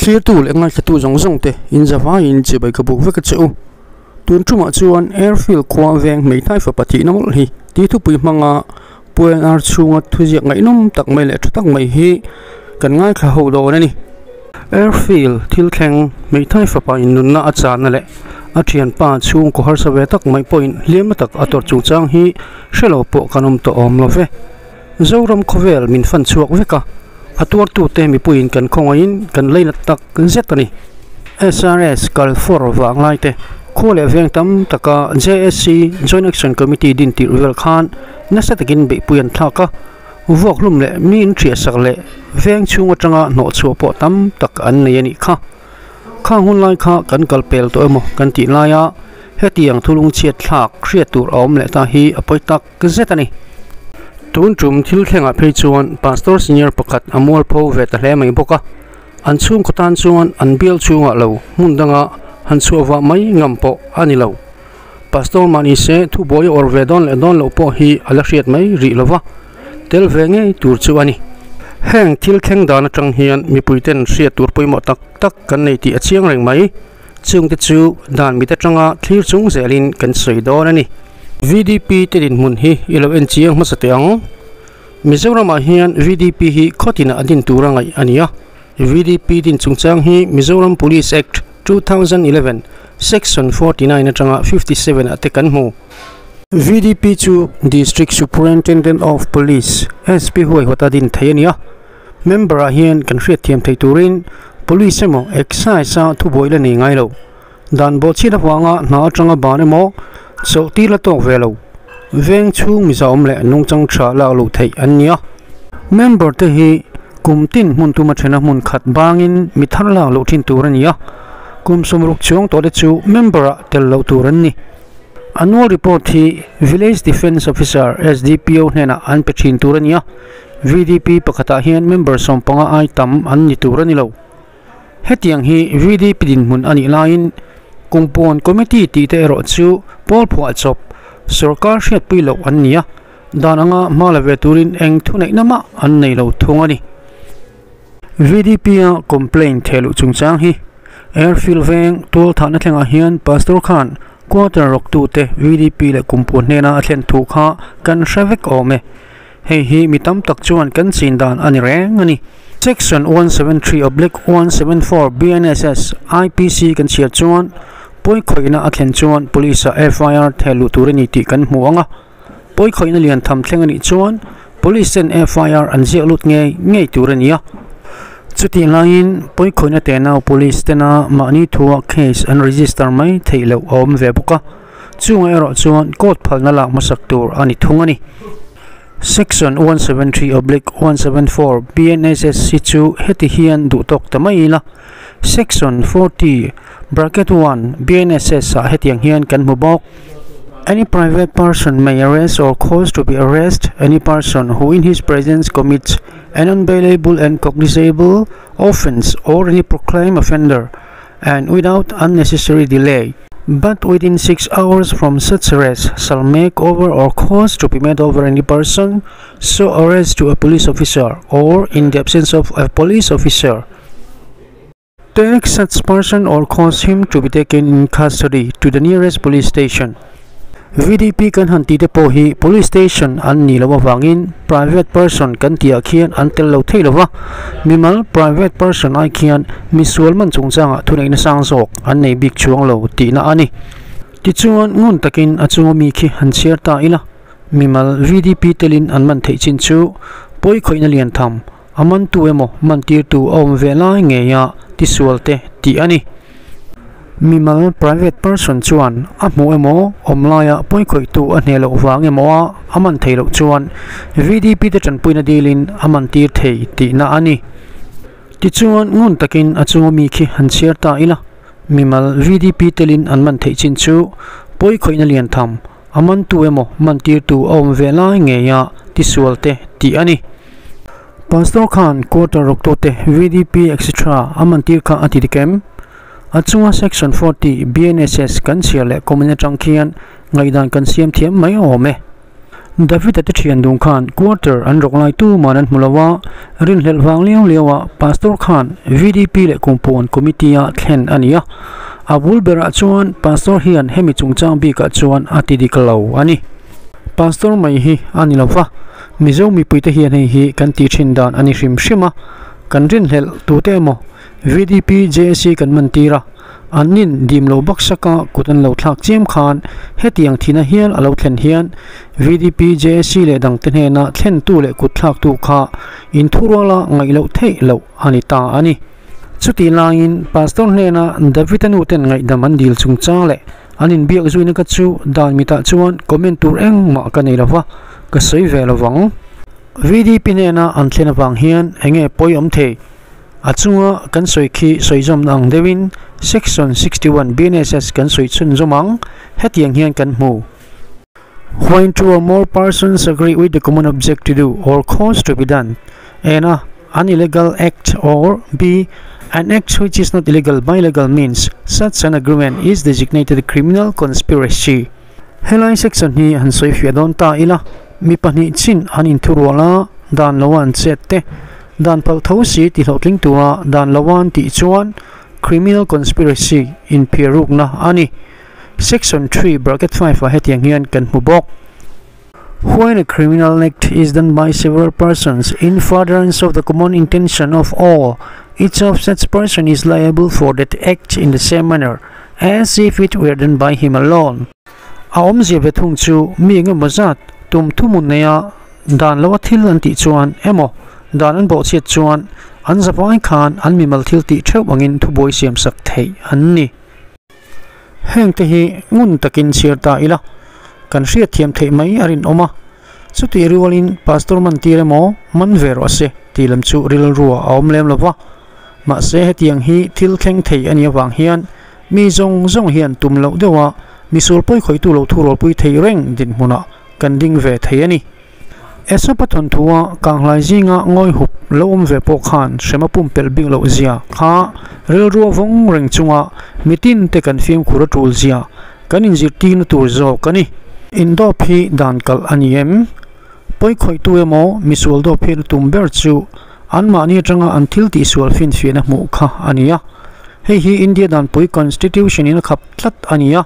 Thlirtu leh ngaithlatu zawng zawng te in zavaiin chibai ka buk vek a che u. Tun tumah chuan Airfield khua veng hmeithai fapa thihna mawlh hi tih thupui hmanga Puenar chhunga thuziak ngaihnawm tak mai leh tha tak mai hi kan ngaithla ho dawn a ni. Airfield thil thleng hmeithai fapa in nunna a chahna leh a thianpa chhungkaw harsa ve tak mai pawhin hliamna tak a tawrh chungchang hi hre lo pawh kan awm tawh awm lo ve. Zoram khawvel min fan chhuak vek a, a tuartute mipuiin kan khawngaihin kan leinat tak zet a ni. SRS kal for vang lai te, khua leh veng tam taka JSC, Joint Action Committee, din tirh vel khan nasa takin beihpui an thlak a, vuak hlum leh mi in ṭhiahsak leh veng chhung aṭanga hnawh chhuah pawh tam tak an nei a nih kha. Khang hun lai kha kan kal pel tawh emaw kan tih laia hetiang thulung chhiat thlak hriat tur a awm leh ta hi a pawi tak zet a ni. Tun tum thil thlengah phei chuan Pastor Senior pakhat a mualpho ve ta hle mai bawk a, an chhungkaw tan chuan an bial chhungah lo hmun danga han chhuah vah mai ngam pawh a ni lo. Pastor mah ni se thubuai a awrh ve dawn leh dawn loh pawh hi a la hriat mai rih lo va, tel ve ngei tur chu a ni. Heng thil thleng dan atang hian mipuiten hriat tur pawimawh tak tak kan nei tih a chiang reng mai. Chungte chu dan mit atanga thlir chung zelin kan sawi dawn a ni. VDP te dinhmun hi i lo en chiang hmasa teh ang. Mizoramah hian VDP hi khawtinah a din tur a ngaih a ni a. VDP din chungchang hi Mizoram Police Act, 2011, Section 49 atanga 57 ah te kan hmu. VDP chu District Superintendent of Police, SP huaihawta din thei a ni a. Member ah hian kan hriatthiam thei turin Police emaw Excise a thubuai la nei ngai lo. Dan bawhchhiat avanga hna atanga ban emaw chawlh tir la tawk ve lo. Veng chhung mizaawm leh nungchang tha lak luh theih an ni a. Member te hi kum tin hmun tuma thena hmun khat bangin mi thar lak loh thin tur a ni a. Kum 60 chuang tawh te chu member ah tel loh tur an ni. Annual report hi Village Defence Officer, SDPO, hnenah an pe thin tur a ni a. VDP pakhatah hian member 15 ai tam an ni tur a ni lo. Hetiang hi VDP dinhmun a nih laiin Kumpuan Committee tih te erawh chu pawl phuah chawp sorkar hriatpui loh an ni a, dan anga hma la ve turin eng thuneihna mah an nei lo thung a ni. VDP-a complaint thehluh chungchang hi Airfield veng tualthahna thlengah hian Pastor khan quarter rawktute VDP leh Kumpuan hnena a thlen thu kha kan hre vek awm e. Hei hi mi tam tak chuan kan chin dan a ni reng a ni. Section 173/174 BNSS IPC kan chhiar chuan pawi khawihna a thlen chuan Police-ah FIR theh luh tur a ni tih kan hmu ang a. Pawi khawihna lian tham thleng a nih chuan Police ten FIR an ziak lut ngei ngei tur a ni a. Chutih laiin pawi khawihna tenau Police tena mahni thua case an register mai theih loh a awm ve bawk a. Chungah erawh chuan court phalna lak hmasak tur a ni thung a ni. Section 173/174 BNSS hi chu heti hian duh tawk ta mai ila, Section 40(1) BNSS ah hetiang hian kan hmu bawk. Any private person may arrest or cause to be arrest any person who in his presence commits an unbailable and cognizable offence or any proclaimed offender and without unnecessary delay, but within 6 hours from such arrest shall make over or cause to be made over any person so arrest to a police officer or in the absence of a police officer take such person or cause him to be taken in custody to the nearest police station. VDP kan han tih te pawh hi police station an nih loh avangin private person kan tih ah khian an tel lo thei lo va, mimal private person ai khian misual man chungchangah thuneihna sang zawk an nei bik chuang lo tihna a ni. Tichuan ngun takin a chunga mi khi han chhiar ta ila, mimal VDP telin an man theih chin chu pawi khawihna lian tham a mantu emaw mantirtu a awm ve lai ngeia tisual te tih a ni. Mimal private person chuan a hmuh emaw awm laia pawi khawihtu a hneh loh vang emaw a a man theih loh chuan VDP te tanpuina dilin a mantir thei tihna a ni. Tichuan ngun takin a chunga mi khi han chhiar ta ila, mimal VDP telin an man theih chin chu pawi khawihna lian tham a mantu emaw mantirtu a awm ve lai ngeia tisual te tih a ni. Pastor khan quarter rawktute VDP etc a mantir kha a ti dik em? A chunga section 40 BNSS kan chhiar leh comment atang khian ngaihdan kan siam thiam mai awm e. David-a te thian dung khan quarter an rawk lai tuman an hmu lo a, rinhlelh vang liau liau a Pastor khan VDP leh Kumpuan Committee a thlen a ni a, a bul berah chuan Pastor hian hemi chungchang bikah chuan a ti dik lo a ni. Pastor mai hi a ni lo va, Mizo mipuite hian hei hi kan tih thin dan a ni hrim hrim a, kan rinhlelh tute emaw VDP JAC kan man tir a, An nin dim lo baksaka kut an lo thlak chiam khan hetiang thina hial a lo thlen hian VDP, JAC leh dangte hnena thlentu leh kut thlaktu kha inthuruala ngaih loh theih loh a ni ta a ni. Chutih laiin Pastor hnena David-a nuten ngaihdam an dil chungchang leh an inbiak zuina ka chu dan mitah chuan comment tur engmah ka nei lova, ka sawi ve lovang. VDP hnena an thlen avang hian enge pawi awm thei? A chunga kan sawi khi sawi zawmna ang deuhin Section 61 BNSS kan sawi chhunzawm ang, hetiang hian kan hmu. When two or more persons agree with the common object to do or cause to be done an a an illegal act or b an act which is not illegal by legal means, such an agreement is designated criminal conspiracy. Helai section hi han sawi fiah dawn ta ila, mi pahnih chin an inthurual a, dan lo an chet te, dan palh tho si ti hlawhtling tura dan lo an tih chuan criminal conspiracy inphiarukna a ni. Section 3(5) ah hetiang hian kan hmu bawk. When a criminal act is done by several persons in furtherance of the common intention of all, each of such person is liable for that act in the same manner as if it were done by him alone. A awmzia ve thung chu mi engemaw zat tum thuhmun neia dan loa thil an tih chuan emaw dan an bawhchhiat chuan an zavai khan an mimal thil tih theuh angin thubuai siamsak theih an ni. Heng te hi ngun takin chhiar ta ila, kan hriatthiam theih mai a rinawm a. Chutih rualin Pastor man tir emaw man ve rawh se tih lam chu rilrua a awm lem lo va. Mahse hetiang hi thil thleng thei a nih avang hian mi zawng zawng hian tum loh deuha misual pawi khawihtu lo thurawlpui thei reng dinhmunah kan ding ve thei a ni. Esopa thawnthua Kanghlai zinga ngawi hup lo awm ve pawh khan hrem a pumpelh bik loh zia kha rilrua vawng reng chunga mitin te kan fimkhur a tul zia kan inzirtirna tur zawk a ni. Indawp hi dan kalh a ni em? Pawi khawihtu emaw misual dawp hian a tum ber chu anmahni atanga an thil tihsual finfiahna hmuh kha a ni a. Hei hi India danpui Constitution in a khap tlat a ni a.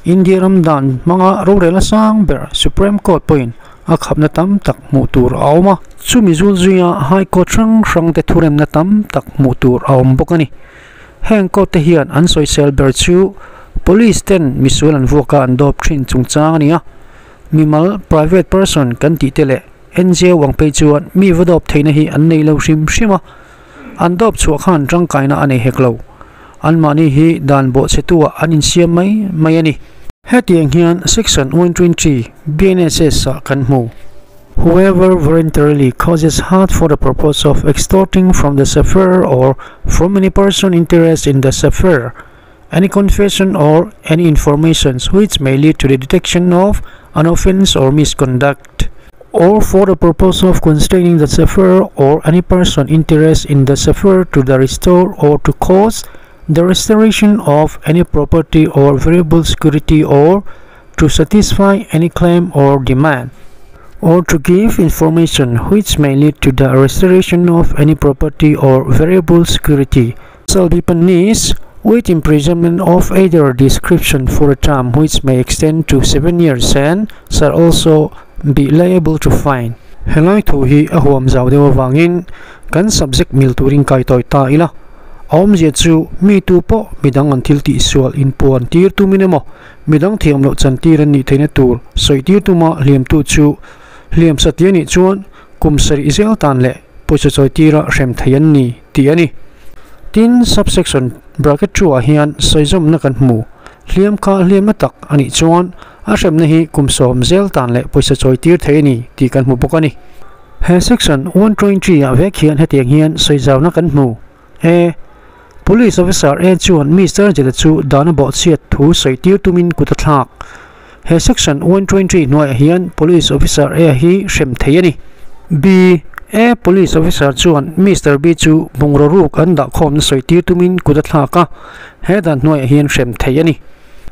India ram dan hmanga rorel a sang ber Supreme Court pawhin a khapna tam tak hmuh tur a awm a. Chumi zul zuia High Court hrang hrang te thuremna tam tak hmuh tur a awm bawk a ni. Heng court te hian an sawisel ber chu Police ten misual an vuaka an dawp thin chungchang a ni a. Mimal, private person, kan tih te leh NGO ang phei chuan mi va dawp theihna hi an nei lo hrim hrim a. An dawp chhuah khan tangkaina a nei hek lo. Anmahni hi dan bawhchhetuah an insiam mai mai a ni. Hetiang hian Section 120 BNSS ah kan hmu. Whoever voluntarily causes hurt for the purpose of extorting from the sufferer or from any person interested in the sufferer any confession or any information which may lead to the detection of an offence or misconduct, or for the purpose of constraining the sufferer or any person interested in the sufferer to the restore or to cause the restoration of any property or variable security or to satisfy any claim or demand, or to give information which may lead to the restoration of any property or variable security, shall be punished with imprisonment of either description for a term which may extend to 7 years and shall also be liable to fine. Helai thu hi a huam zau deuh avangin kan subject mil turin kai tawi ta ila. A awmzia chu mi tu pawh midang an thil tihsual inpuan tir tumin emaw midang thiam loh chan tir an nih theihna tur sawi tir tuma hliamtu chu hliam satliah nih chuan kum sarih zel tan leh pawisa chawi tira hrem thei an ni tih a ni. Tin, subsection bracket 2 ah hian sawizawmna kan hmu. Hliam kha hliamna tak a nih chuan a hremna hi kum sawm zel tan leh pawisa chawi tir thei a ni tih kan hmu bawk a ni. He section 123 ah vek hian hetiang hian sawizauna kan hmu. E. Police officer A chuan Mister Jeda chu dan a bawhchhiat thu sawi tir tumin kut a thlak. He section 123 hnuaiah hian Police officer A hi hrem thei a ni. B. A Police officer chuan Mister B chu bungraw ruk an dahkhawmna sawi tir tumin kut a thlak a, he dan hnuaiah hian hrem thei a ni.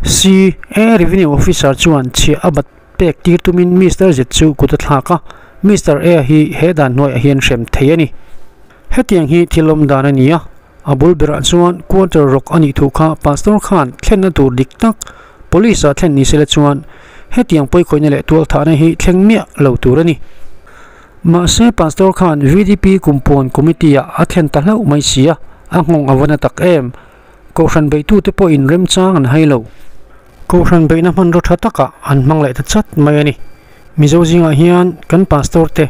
C. A Revenue officer chuan chhiah a bat. pek tir tumin Mister Z chu kut a thlak a, Mister A hi he dan hnuaiah hian hrem thei a ni. Hetiang hi thil awm dan a ni a, a bul berah chuan quarter rawk a nih thu kha Pastor khan thlenna tur dik tak Police ah thlen ni sela chuan hetiang pawikhawihna leh tualthahna hi thleng miah lo tur a ni. Mahse Pastor khan VDP kumpuan committee ah a thlen ta hlauh mai si a, a nghawng a va na tak em. Kohhran beihtute pawhin remchang an hai lo. Kohhran beihna hmanraw tha takah an hmang leh ta chat mai a ni. Mizo zingah hian kan Pastor te,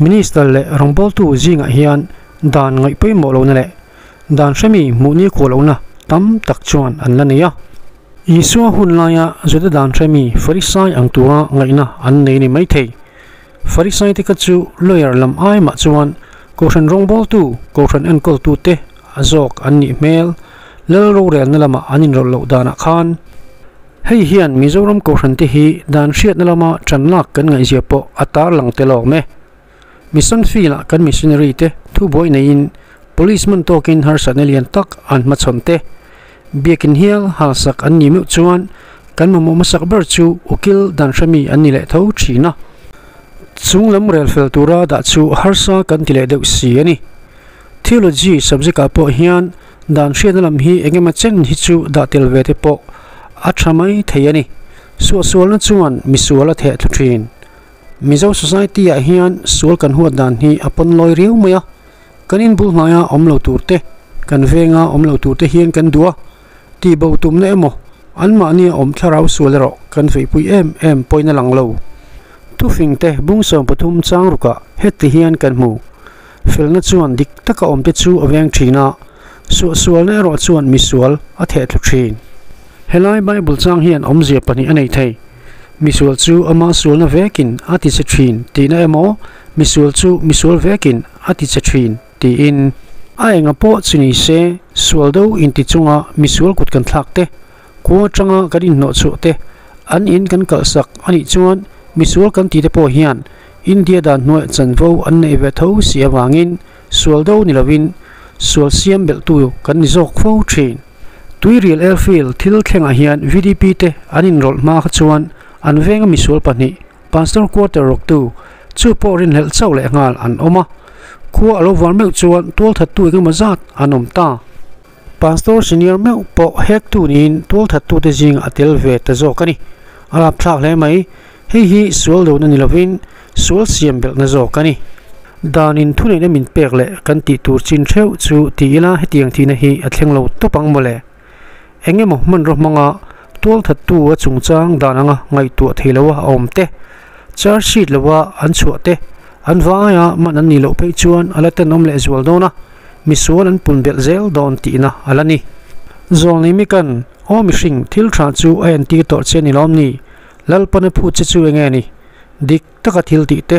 Minister leh rawngbawltu zingah hian dan ngaih pawimawh lohna leh dan hremi hmuh ni khuah lohna tam tak chuan an la nei a. Isua hun laia Juda dan hremi Farisai ang tura ngaihna an nei ni maithei. Farisai te kha chu lawyer lam ai mah chuan Kohhran rawngbawltu, Kohhran enkawltute a zawk an nih hmel. Lal rorelna lama an inrawlh loh danah khan hei hian Mizoram Kohhran te hi dan hriatna lama tan lak kan ngaihzia pawh a tarlang tel awm e. Mission field-ah kan missionary te thubuai neiin police man tawkin harsatna lian tak an hmachhawn te, biakin hial halsak an nih meuh chuan kan mamawh hmasak ber chu ukil dan hremi an ni leh tho thin a. Chung lam rel fel tura dah chu harsa kan ti leh deuh si a ni. Theology subject ah pawh hian dan hriatna lam hi eng emaw chen hi chu dah tel ve te pawh a tha mai thei a ni. Suahsualna chuan misual a theh thlu thin. Mizo society ah hian sual kan huat dan hi a pawn lawi riau mai a, kan inbul hnaia awm lo tur te, kan venga awm lo tur te hian kan duh a, tihbo tumna emaw anmahnia awm thlarau sual erawh kan veipui em em pawhin a lang lo. Thufing te bung 13 chang rukah heti hian kan hmu. Felna chuan dik taka awmte chu a veng thin a, suahsualna erawh chuan misual a thehthlu thin. Helai Bible chang hian awmzia pahnih a nei thei. Misual chu ama sualna vekin a ti che thin tihna emaw, misual chu misual vekin a ti che thin tiin. A enga pawh chu ni se, sual do inti chunga misual kut kan thlak te, khua atanga kan inhnawhchhuah te, an in kan kalhsak a nih chuan misual kan tih te pawh hian India dan hnuaiah chanvo an neih ve tho si avangin sual do ni lovin sual siam belhtu kan ni zawk fo thin. Tuirial Airfield thil thlengah hian VDP te an inrawlh hma kha chuan an venga misual pahnih Pastor Quarter rawktu chu pawh rinhlelh chauh leh nghal an awm a. Khua a lo var meuh chuan tualthattu engemaw zat an awm ta. Pastor Senior meuh pawh hektu niin tualthattute zingah a tel ve ta zawk a ni. A rapthlak hle mai. Hei hi sual lohna ni lovin sual siam belhna zawk a ni. Danin thuneihna min pek leh kan tih tur chin theuh chu ti ila hetiang thihna hi a thleng lo tawp ang mawle. Eng emaw hmanraw hmanga tualthattu a chungchang dan anga ngaihtuah thei loa a awm te, charge sheet loa an chhuah te, an vaia man an nih loh phei chuan a la tenawm leh zual dawn a, misual an pun belh zel dawn tihna a la ni. Zawlnei mikan, Aw mihring, thil tha chu a entir tawh che ni lawm ni? Lalpana phut che chu enge ni? Dik taka thil tih te,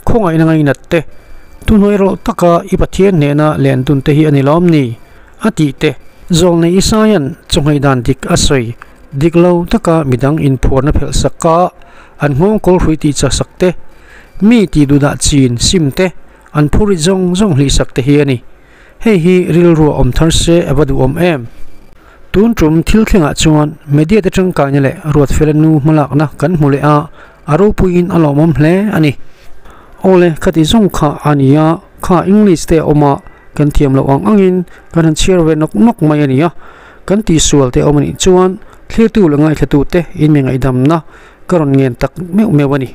khawngaihna ngainat te, thuhnuai rawh taka i Pathian hnehna len dun te hi a ni lawm ni? A tih te. Zawlnei Isaia'n chawnghaih dan dik a sawi. Dik lo taka midang inphuarna phelh sak a, an nghawng kawlhrui tih chak sak te, mi tih duhdah chin sim te, an phurit zawng zawng hlih sak te hi a ni. Hei hi rilruah awm thar se a va duhawm em? Tun tum thil thlengah chuan media te tangkaina leh Ruatfela nu hmalakna kan hmu leh a, a ropuiin a lawmawm hle a ni. Awle, khati zawng kha a ni a, kha English te a awm a, kan thiam loh ang angin kan han chhiar ve nawk nawk mai a ni a, kan tihsual te a awm a nih chuan thlirtu leh ngaihthlatute in mi ngaihdamna ka rawn ngen tak meuh meuh a ni.